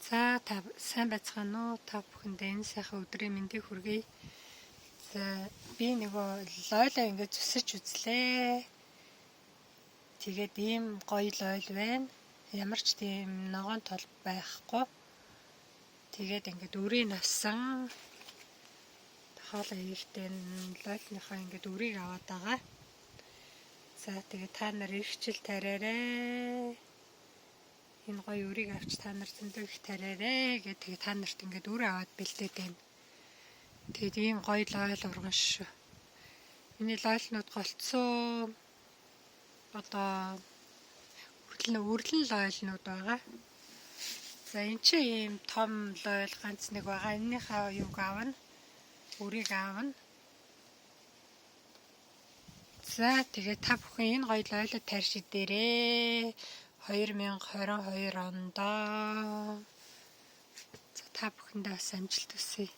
За та сайн байцгаана уу? Та бүхэндээ энэ сайхан өдрийн мэндийг хүргэе. За би нөгөө лойлоо ингээд зүсэж үзлээ. Тэгээд ийм гоё лойл байна. Ямар ч тийм ногоон тол байхгүй. Тэгээд ингээд үрийг авсан. Хоолоо хийхдээ лойлныхаа ингээд үрийг аваад байгаа. За тэгээд та нар ирчил тариарай. Энэ гоё үрийг авч та нар зөндөө их тариарай гэх тэгээд та нарт ингээд үр аваад бэлдээд байна. Тэгээд ийм гоё лойл урган шүү. Миний лойлнууд голцоо одоо үрлэн лойлнууд байгаа. За энэ чи ийм том лойл ганц нэг байгаа. Эннийхээ юг аавна. Үрийг аавна. За тэгээд та бүхэн энэ гоё лойлоо тарьж идээрээ. 2022 онд. За та бүхэндээ бас амжилт хүсье.